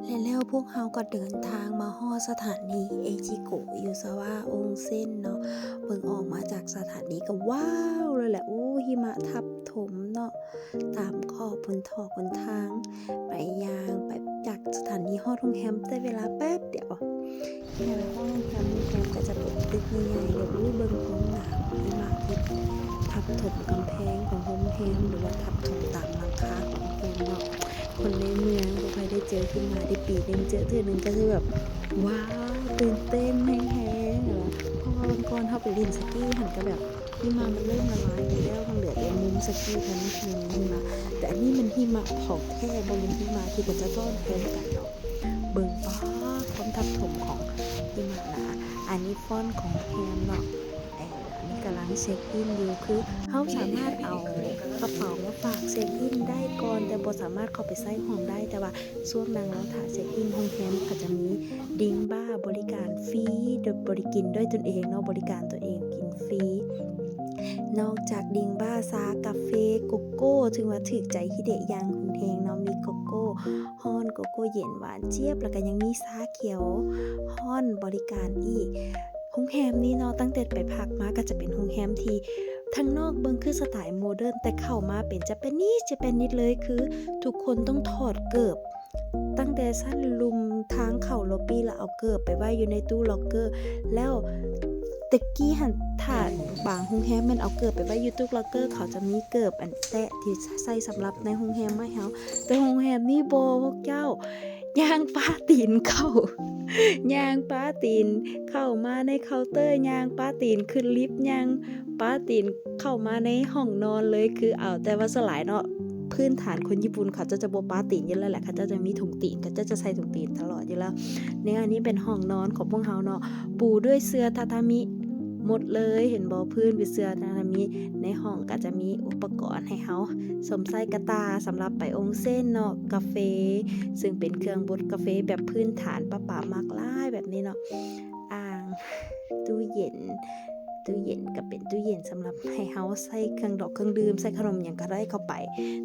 ແລະແລ້ວພວກເຮົາກໍເດີນທາງມາຮອດສະຖານີເອຈິໂກະ ຢູຊາວາອົນເຊັນເນາະ. ເບິ່ງອອກມາຈາກສະຖານີກໍວ້າວເລີຍແຫຼະ. ໂອ້ ຫິມະທັບຖົມເນາະ ຕາມຂອບຫົນຖອກຫົນທາງ. ໄປ ຍ່າງໄປຈາກສະຖານີຮອດໂຮງແຮມ ໃຊ້ເວລາແປັບດຽວ. ແຕ່ວ່າຫ້ອງໂຮງແຮມ ໂຮງແຮມກໍຈະເປັນຕຶກໃຫຍ່ໆເລີຍ. ໂອ້ ເບິ່ງຄວາມໜາຂອງຫິມະທີ່ທັບຖົມກຳແພງຂອງໂຮງແຮມ ຫຼືວ່າທັບຖົມຕາມຫຼັງຄາຂອງໂຮງແຮມເນາຫິມະ. ຄົນໃນເມືອງບໍ່ຄ່ອຍໄດ້ເຈີຫິມະ ໄດ້ປີໜຶ່ງເຈີເທື່ອໜຶ່ງ ກໍຄືແບບ ວ້າວ ຕື່ນເຕັ້ນແຮງໆ ເພາະວ່າວັນກ່ອນເຮົາໄປຫຼິ້ນສະກີຫັ້ນ ກໍແບບຫິມະມັນເລີ່ມລະລາຍໄປແລ້ວ ມັນເຫຼືອແຕ່ມຸມສະກີເທົ່ານັ້ນທີ່ຍັງມີຫິມະ. ແຕ່ອັນນີ້ມັນຫິມະຂອງແທ້ ບໍ່ແມ່ນຫິມະທີ່ເຂົາເຈົ້າສ້ອນໂກງກັນເນາະ. ເບິ່ງ ປາດ ຄວາມທັບຖົມຂອງຫິມະນະ. ອັນນີ້ຟອນຂອງໂຮງແຮມເນາະ. ເອີ ອັນນີ້ກຳລັງເຊັກອິນຢູ່ ຄືເຮົາສາມາດເອົາກະເປົາມາຝາກເຊັກອິນໄດ້ກ່ອນ ແຕ່ບໍ່ສາມາດເຂົ້າໄປໃຊ້ຫ້ອງໄດ້. ແຕ່ວ່າຊ່ວງນັ່ງລໍຖ້າເຊັກອິນ ໂຮງແຮມເຂົາຈະມີດິງບາບໍລິການຟຣີ ໂດຍບໍລິກິນດ້ວຍຕົນເອງເນາະ ບໍລິການຕົນເອງກິນຟຣີ. ນອກຈາກດິງບາ ຊາ ກາເຟ ໂກໂກ້ ເຊິ່ງວ່າຖືກໃຈຮິເດະຢ່າງຮຸນແຮງເນາະ ມີໂກໂກ້ຮ້ອນ ໂກໂກ້ເຢັນຫວານຈຽບ ແລ້ວກໍຍັງມີຊາຂຽວຮ້ອນບໍລິການອີກ. ໂຮງແຮມນີ້ເນາະ ຕັ້ງແຕ່ໄປພັກມາກໍຈະເປັນໂຮງແຮມທີ່ທາງນອກເບິ່ງຄືສະໄຕໂມເດີນ ແຕ່ເຂົ້າມາເປັນຈາປານີສ ຈາປານີສເລີຍ ຄືທຸກຄົນຕ້ອງຖອດເກີບ. ຕັ້ງແຕ່ຊັ້ນລຸ່ມທາງເຂົ້າລັອບບີ້ ແລ້ວເອົາເກີບໄປໄວ້ຢູ່ໃນຕູ້ລັອກເກີ ແລ້ວແຕ່ກີ້ຫັ້ນ ຖ້າບາງໂຮງແຮມແມ່ນເອົາເກີບໄປໄວ້ຢູ່ຕູ້ລັອກເກີ ເຂົາຈະມີເກີບອັນແຕະທີ່ໃຊ້ສຳລັບໃນໂຮງແຮມມາໃຫ້ເຮົາ. ແຕ່ໂຮງແຮມນີ້ບໍ່ ພວກເຈົ້າ ຍ່າງປາຕີນເຂົ້າ ຍ່າງປາຕີນເຂົ້າມາໃນເຄົາເຕີ ຍ່າງປາຕີນຂຶ້ນລິບ ຍ່າງປາຕີນເຂົ້າມາໃນຫ້ອງນອນເລີຍ. ຄືເອົາແຕ່ວ່າສ່ວນຫຼາຍເນາະ ພື້ນຖານຄົນຍີ່ປຸ່ນເຂົາເຈົ້າຈະບໍ່ປາຕີນຢູ່ແລ້ວແຫຼະ ເຂົາເຈົ້າຈະມີຖົງຕີນ ເຂົາເຈົ້າຈະໃສ່ຖົງຕີນຕະຫຼອດຢູ່ແລ້ວ. ແນວອັນນີ້ເປັນຫ້ອງນອນຂອງພວກເຮົາເນາະ ປູດ້ວຍເສື່ອທາທາມິໝົດເລີຍ ເຫັນບໍ່ ພື້ນເປັນເສື່ອທາທາມິ. ໃນຫ້ອງກໍຈະມີອຸປະກອນໃຫ້ເຮົາສວມໃສ່ກະຕ່າສຳລັບໄປອົນເຊັນເນາະ ກາເຟ ເຊິ່ງເປັນເຄື່ອງບົດກາເຟແບບພື້ນຖານ ປ້າໆມັກຫຼາຍແບບນີ້ເນາະ. ອ່າງ ຕູ້ເຢັນ ຕູ້ເຢັນກໍເປັນຕູ້ເຢັນສຳລັບໃຫ້ເຮົາໃສ່ເຄື່ອງດອກເຄື່ອງດື່ມ ໃສ່ຂະໜົມຫຍັງກໍໄດ້ເຂົ້າໄປ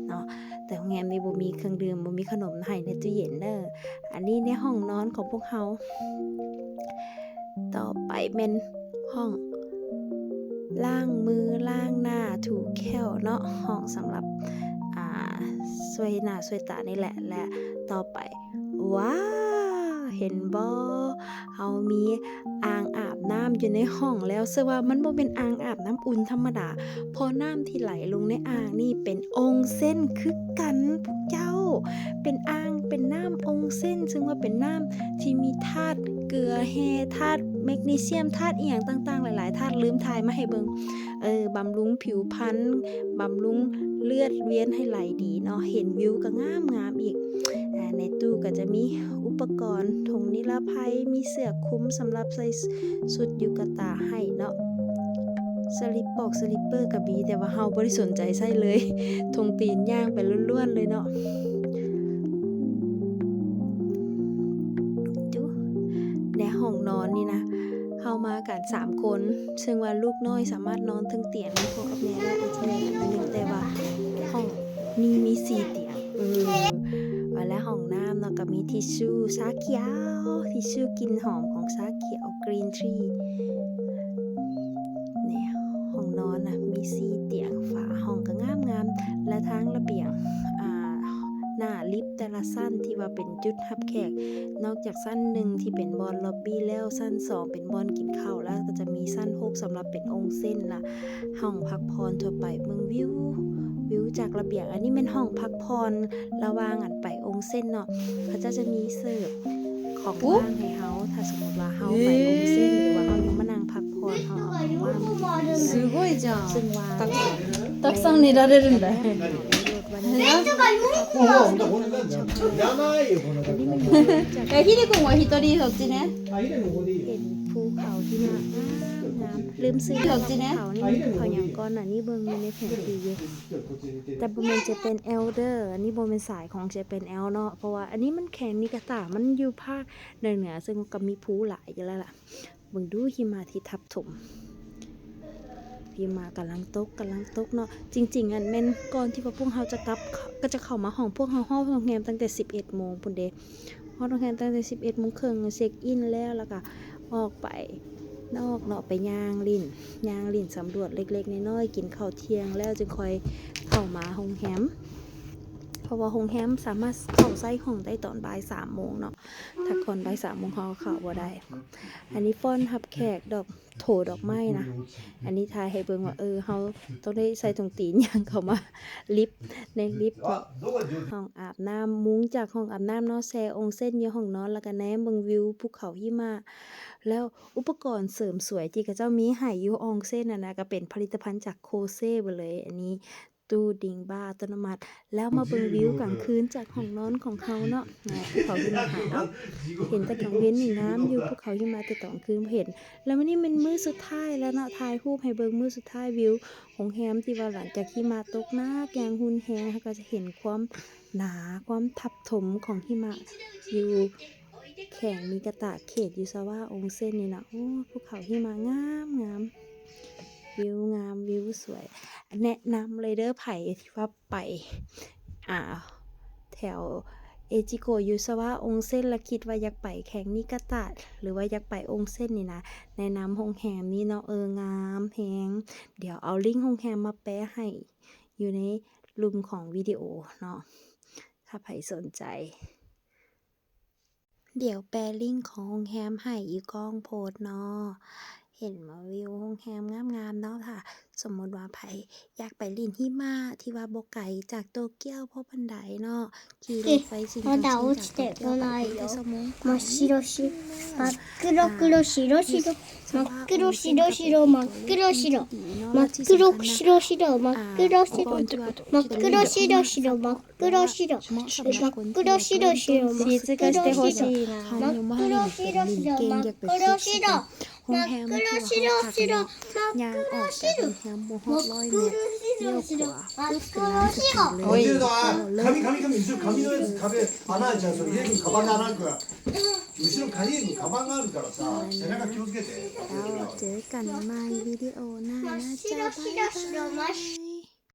ເນາະ. ແຕ່ໂຮງແຮມນີ້ບໍ່ມີເຄື່ອງດື່ມ ບໍ່ມີຂະໜົມໃຫ້ໃນຕູ້ເຢັນເດີ. ອັນນີ້ໃນຫ້ອງນອນຂອງພວກເຮົາ. ຕໍ່ໄປແມ່ນຫ້ອງລ້າງມືລ້າງໜ້າຖູແຂ້ວເນາະ ຫ້ອງສຳລັບ ອ່າ ຊ່ວຍໜ້າຊ່ວຍຕານີ້ແຫຼະ. ແລະຕໍ່ໄປ ວ້າ ເຫັນບໍ່ ເຮົາມີອ່າງອາບນ້ຳຢູ່ໃນຫ້ອງແລ້ວ ເຊື່ອວ່າມັນບໍ່ແມ່ນອ່າງອາບນ້ຳອຸ່ນທຳມະດາ ເພາະນ້ຳທີ່ໄຫຼລົງໃນອ່າງນີ້ເປັນອົນເຊັນຄືກັນພວກເຈົ້າ. ເປັນອ່າງ ເປັນນ້ຳອົນເຊັນ ເຊິ່ງວ່າເປັນນ້ຳທີ່ມີທາດເກືອແຮ່ ທາດແມັກນີຊຽມ ທາດອີ່ຫຍັງຕ່າງໆຫຼາຍໆ ທາດ ລືມຖ່າຍມາໃຫ້ເບິ່ງ. ເອີ ບຳລຸງຜິວພັນ ບຳລຸງເລືອດວຽນໃຫ້ໄຫຼດີເນາະ. ເຫັນວິວກໍງາມໆອີກ. ໃນຕູ້ກໍຈະມີອຸປະກອນ ຖົງນິລະໄພ ມີເສື້ອຄຸມສຳລັບໃສ່ຊຸດຢູກາຕາໃຫ້ເນາະ. ສະລິບປອກ ສະລິບເປີກໍມີ ແຕ່ວ່າເຮົາບໍ່ໄດ້ສົນໃຈໃສ່ເລີຍ ຖົງຕີນຍ່າງໄປລ້ວນໆເລີຍເນາະ. ໃນຫ້ອງນອນນີ້ນະ ເຮົາມາກັນສາມຄົນ ເຊິ່ງວ່າລູກນ້ອຍສາມາດນອນເທິງຕຽງນຳພໍ່ກັບແມ່ໄດ້ ອາດຈະແມ່ນອັນໜຶ່ງ ແຕ່ວ່າຫ້ອງນີ້ມີສີ່ຕຽງ. ເອີ ວ່າແລ້ວຫ້ອງນ້ຳເນາະ ກໍມີທິຊຊູຊາຂຽວ ທິຊຊູກິ່ນຫອມຂອງຊາຂຽວ green tea. ໃນຫ້ອງນອນນະມີສີ່ຕຽງ ຝາຫ້ອງກໍງາມໆ ແລະທາງລະບຽງ ອ່າ ໜ້າລິບແຕ່ລະຊັ້ນທີ່ວ່າເປັນຈຸດຮັບແຂກ ນອກຈາກຊັ້ນໜຶ່ງທີ່ເປັນບ່ອນລັອບບີ້ແລ້ວ ຊັ້ນສອງເປັນບ່ອນກິນເຂົ້າ ແລ້ວກໍຈະມີຊັ້ນຫົກສຳລັບເປັນອົນເຊັນ ລະຫ້ອງພັກຜ່ອນທົ່ວໄປ. ເບິ່ງວິວ ວິວຈາກລະບຽງ. ອັນນີ້ແມ່ນຫ້ອງພັກຜ່ອນລະຫວ່າງອັນໄປອົນເຊັນເນາະ ເຂົາເຈົ້າຈະມີເສີບຂອງຫວານໃຫ້ເຮົາ ຖ້າສົມມຸດວ່າເຮົາໄປອົນເຊັນ ຫຼືວ່າເຮົາຢາກມານັ່ງພັກຜ່ອນ ເຮົາເອົາຂອງຫວານ すごいじゃん。 ເຊິ່ງວ່າ たくさん寝られるんだ。え、ひでくんは一人そっちね。 ເຫັນພູເຂົາທີ່ງາມໆ ລືມຊື່ເຂົາ ເຂົານີ້ເຂົາຫຍັງກ່ອນນະ ນີ້ເບິ່ງຢູ່ໃນແຜນທີ່ຢູ່ ແຕ່ບໍ່ແມ່ນ Japan Alps ເດີ ອັນນີ້ບໍ່ແມ່ນສາຍຂອງ Japan Alps ເນາະ ເພາະວ່າອັນນີ້ມັນແຂວງນິກາຕາ ມັນຢູ່ພາກເໜືອໆ ເຊິ່ງກໍມີພູຫຼາຍຢູ່ແລ້ວລະ. ເບິ່ງດູຫິມະທີ່ທັບຖົມ ຫິມະກຳລັງຕົກ ກຳລັງຕົກເນາະ. ຈິງໆ ອັນແມ່ນກ່ອນທີ່ວ່າພວກເຮົາຈະກັບ ກໍຈະເຂົ້າມາຫ້ອງ ພວກເຮົາຮອດໂຮງແຮມຕັ້ງແຕ່ສິບເອັດໂມງພຸ້ນເດ. ຮອດໂຮງແຮມຕັ້ງແຕ່ສິບເອັດໂມງເຄິ່ງ ເຊັກອິນແລ້ວ ແລ້ວກະອອກໄປນອກເນາະ ໄປຍ່າງຫຼິ້ນ ຍ່າງຫຼິ້ນສຳຫຼວດເລັກໆນ້ອຍໆ ກິນເຂົ້າທ່ຽງແລ້ວຈຶ່ງຄ່ອຍເຂົ້າມາໂຮງແຮມ ເພາະວ່າໂຮງແຮມສາມາດເຂົ້າໃຊ້ຫ້ອງໄດ້ຕອນບ່າຍສາມໂມງເນາະ ຖ້າກ່ອນບ່າຍສາມໂມງເຮົາເຂົ້າບໍ່ໄດ້. ອັນນີ້ຟ້ອນຮັບແຂກ ດອກ ໂຖດອກໄມ້ນະ ອັນນີ້ຖ່າຍໃຫ້ເບິ່ງວ່າ ເອີ ເຮົາຕ້ອງໄດ້ໃສ່ຖົງຕີນຍ່າງເຂົ້າມາລິບ ໃນລິບເນາະ ຫ້ອງອາບນ້ຳ ມຸງຈາກຫ້ອງອາບນ້ຳເນາະ ແຊ່ອົງເຊັນຢູ່ຫ້ອງນອນ ແລ້ວກະແນມເບິ່ງວິວພູເຂົາຫິມະ ແລ້ວອຸປະກອນເສີມສວຍທີ່ເຂົາເຈົ້າມີໃຫ້ຢູ່ອົງເຊັນນັ້ນນະ ກະເປັນຜະລິດຕະພັນຈາກໂຄເຊເບິດເລີຍ. ອັນນີ້ ຕູ້ດິງບາອັດຕະໂນມັດ ແລ້ວມາເບິ່ງວິວກາງຄືນຈາກຫ້ອງນອນຂອງເຮົາເນາະ ພູເຂົາຫິມະຫາເນາະ ເຫັນແຕ່ກາງເວັນນີ້ງາມຢູ່ ພູເຂົາຫິມະ ແຕ່ຕອນຄືນບໍ່ເຫັນ. ແລ້ວມື້ນີ້ແມ່ນມື້ສຸດທ້າຍແລ້ວເນາະ ຖ່າຍຮູບໃຫ້ເບິ່ງມື້ສຸດທ້າຍ ວິວໂຮງແຮມທີ່ວ່າຫຼັງຈາກຫິມະຕົກໜັກຢ່າງຮຸນແຮງ ເຮົາກະຈະເຫັນຄວາມໜາ ຄວາມທັບຖົມຂອງຫິມະຢູ່ ແຂວງນິກາຕະ ເຂດຢູຊາວາອົງເຊັນນີ້ເນາະ. ໂອ້ ພູເຂົາຫິມະງາມໆ ວິວງາມ ວິວສວຍ ແນະນຳເລີຍເດີ ໃຜທີ່ວ່າໄປ ອ່າ ແຖວເອຈິໂກະ ຢູຊາວາອົງເຊັນ ແລ້ວຄິດວ່າຢາກໄປແຂວງນິກາຕະ ຫຼືວ່າຢາກໄປອົງເຊັນນີ້ນະ ແນະນຳໂຮງແຮມນີ້ເນາະ ເອີ ງາມແຮງ. ດຽວເອົາລິ້ງໂຮງແຮມມາແປະໃຫ້ຢູ່ໃນລຸ່ມຂອງວິດີໂອເນາະ ຖ້າໃຜສົນໃຈ. ດຽວແປລິ້ງຂອງໂຮງແຮມໃຫ້ຢູ່ກ້ອງໂພສເນາະ. ເຫັນບໍ່ ວິວໂຮງແຮມງາມໆເນາະ. ຖ້າສົມມຸດວ່າໃຜຢາກໄປຫຼິ້ນຫິມະທີ່ວ່າບໍ່ໄກຈາກໂຕກຽວພໍປານໃດເນາະ ຂີ່ລົດໄຟຊິນຄັນເຊັນຈາກໂຕກຽວໄປເປັນແຕ່ຊົ່ວໂມງກວ່າ. ເຈີກັນໃໝ່ວິດີໂອໜ້ານະ ເຈົ້າ ບາຍບາຍ.